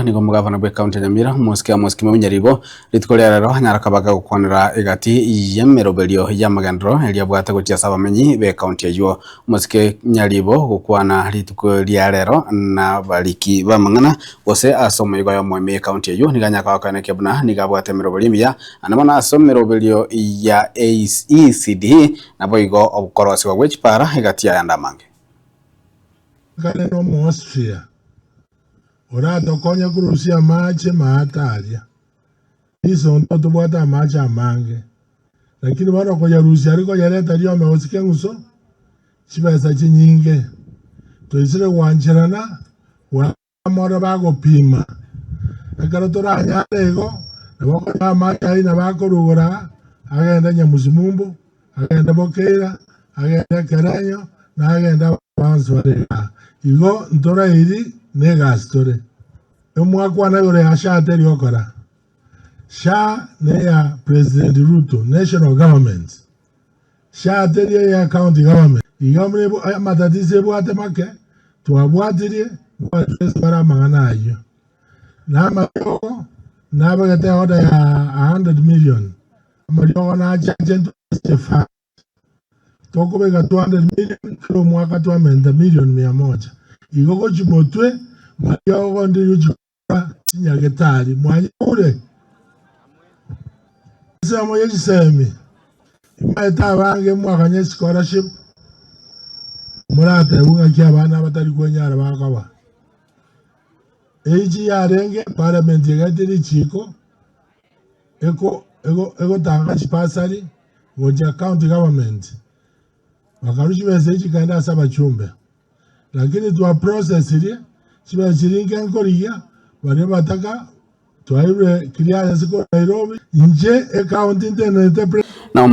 Nigo omogavana bw'ecounty ya Nyamira, Omosike Amos Kimeu Nyaribo, rituko ria rero anyare koba gagokwanera egati y'emeroberio y'amagenderero eria abwate gochia ase abamenyi b'ecounty eyio. Omosike Nyaribo gokwana rituko ria rero nabariki b'amang'ana gose ase omoigo oyomo ime y'ecounty eyio nigo anyare koba akoenekia buna nigo abwate emeroberio emiya naende bono ase emeroberio ya ECD naboigo okorosiwa gwe chipara egati y'ayande amange. Kare n'Omoaustria oratokonye korusia amache maate aria. Risonto tobwate amache amange, lakini bono koyarusia aria koyareta riome gose keng'uso, chibesa chinyinge. Toisire gwancherana bwamore bagopima. Ekero toranyare igo, nabo okonyora amache ayio nabo akorugora agende Nyamusimumbu, agende Bokeira, agende Ekerenyo, na agende abanto bare igaa. Igo ntorairi negasi tore. Emwakwana igoro ya SHA teri gokora. SHA neya President Ruto, national government. SHA teri eya county government. Iga buna amatatizo ebwate make, twabwatirie, nkoaddress bare amang'ana ayio. Na amariogo nabegete order ya 100 million, amariogo nache ache ntwe fund. Tokobeka 200 million kera omwaka twamenta million mia moja. Igo gochia motwe mariogo ndiri gochia kora chinyagetari. Mwanyure? Ensemo ye chisemi imaete abange mwakanya scholarship moratebwe ng'aki abana abatari kwenyara bakoba. Echi yarenge parliament egaetia richiko eko ego egotanga chibasari gochia county government, bakarwa chibesa echi chikaenda ase abachumbe. Lakini twa processirie chibesa chiria inke nkorigia baria bataka twairwe clearance korwa Nairobi, inche ecounty ntenerete pre. Na.